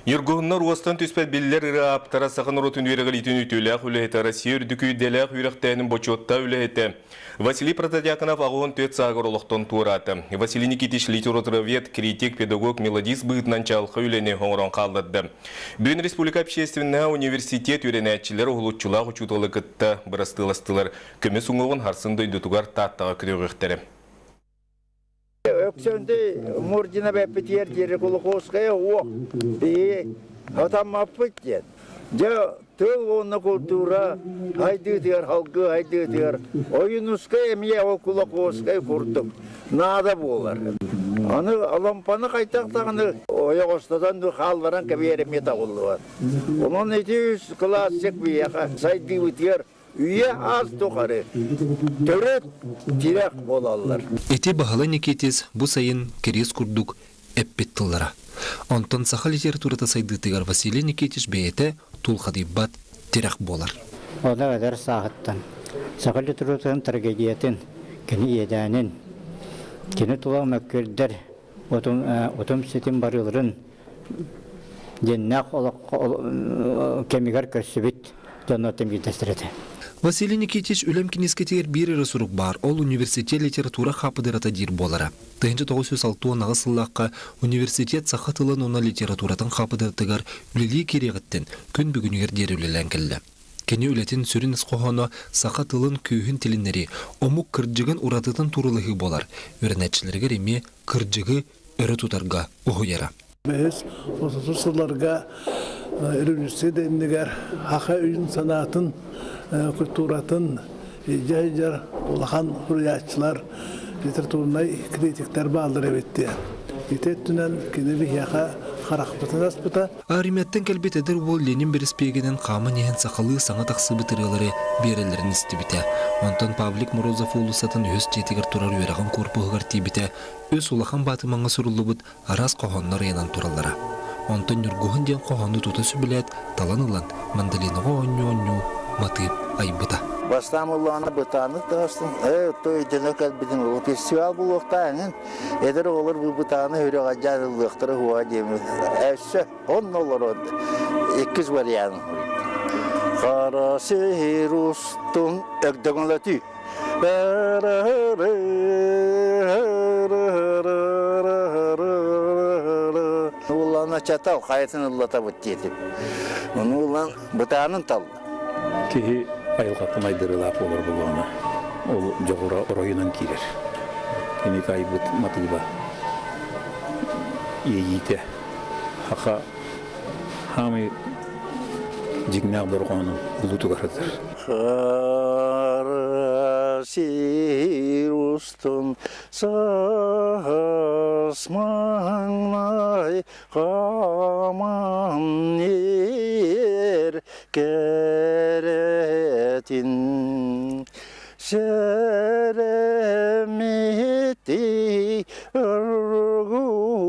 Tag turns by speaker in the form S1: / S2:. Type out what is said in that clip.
S1: Ньургуһуннар уостан түспэт биллэр ырыа ааптара, саха норуотун үөрэҕириитин үтүөлээх үлэһитэ, Россия үрдүкү идэлээх үөрэхтээһинин бочуоттаах үлэһитэ Василий Протодьяконов 84 сааһыгар олохтон туораата. Василий Никитич литературовед, критик, педагог, мелодист быһыытынан чаҕылхай үлэни оҥорон хаалларда. Бүгүн республика общественноһа университет үөрэнээччилэр уһулуччулаах учууталы кытта бырастыыластылар. Көмүс уҥуоҕун харсын дойдутугар Тааттаҕа күрүөҕүөхтэрэ.
S2: Өксөндү Мурдина бэппитигэр диэри Кулаковская уох биһи хатаммаппыт диэн. Дьэ тыл уонна култуура хайдыытыгар халгыы хайдыытыгар Ойуунускай эмиэ ол Кулаковскай курдук наада буолар. Аны Алампаны хайдах даҕаны ойоҕостотон хаалларан кэбиһэр эмиэ табыллыбат. Онон ити үс классик биһиэхэ сайдыыбытыгар Үйэ аас тухары төрүт тирэх буолаллар.
S3: Ити Баһылай Никитис бу сайын кириэс курдук эппит тыллара. Онтон саха литературата сайдыытыгар Василий Никитич бэйэтэ тулхадыйбат тирэх буолар.
S4: Ону эдэр сааһыттан саха литературатын трагедиятын, кини иэдээнин, кини тула мөккүөрдэр утум ситим барыыларын дьиннээх олоххо кэмигэр көрсүбүт дьоннортон биирдэстэрэ этэ.
S3: Василий Никитич үлэм киниискэтигэр биир эрэ сурук баар, ол университет литература хаапыдырата диир буолара. 1968 сыллаахха университет саха тылын уонна литературатын хаапыдыратыгар үлэлии киириэҕиттэн күн бүгүнүгэр диэри үлэлээн кэллэ. Кини үлэтин сүрүн ис хоһооно саха тылын күүһүн тилиннэрии, омук кырдьыгын уратытын туруулаһыы буолар. Үөрэнээччилэригэр эмиэ кырдьыгы өрө тутарга уһуйара.
S5: Бэһис отутус сылларга революция да иннигэр саха өйүн-санаатын, культуратын илдьэ сылдьар улахан суруйааччылар, литературнай критиктэр бааллар эбит диэн. Ити өттүнэн кини биһиэхэ харахпытын аспыта.
S3: Армияттан кэлбит эдэр уол Ленин бэрэспиэгинэн хааман иһэн сахалыы саҥа тахсыбыт ырыалары биэрэллэрин истибитэ. Онтон Павлик Морозов уулуссатын үһүс дьиэтигэр турар үөрэҕин корпуһугар тиийбитэ, үс улахан баатымаҥҥа суруллубут араас хоһооннор ыйанан тураллара. Онтон Ньургуһун диэн хоһоону тута сөбүлээт, талан ылан, мандолинаҕа оонньуу-оонньуу матыып айбыта.
S2: Бастаан ыллаҕына бытааннык таҕыстым. Ээ, то өйдөнө кэлбитим. Ол фестивал буолуохтаах эҥин. Эдэр оҕолор бу бытааны үрэх ыллыахтара уһуга диэммит. Өссө онно олорон иккис вариант. Хара сир устун өгдөҥөлөтүү. Ууллана чатал хайатын ыллатабыт диэтим. Ону ылан бытаанын талла.
S6: Киһи айылҕаттан айдарыылаах буолар буоллаҕына, ол дьоҕура оройунан киирэр. Кини таайбыт матыыба иэйиитэ саха хаамый дьиҥнээх дорҕоонун булуутугар сытар.
S2: Хара сир устун саас маҥнай хааман эр кэрэтин Сэрэмити ыргуйай.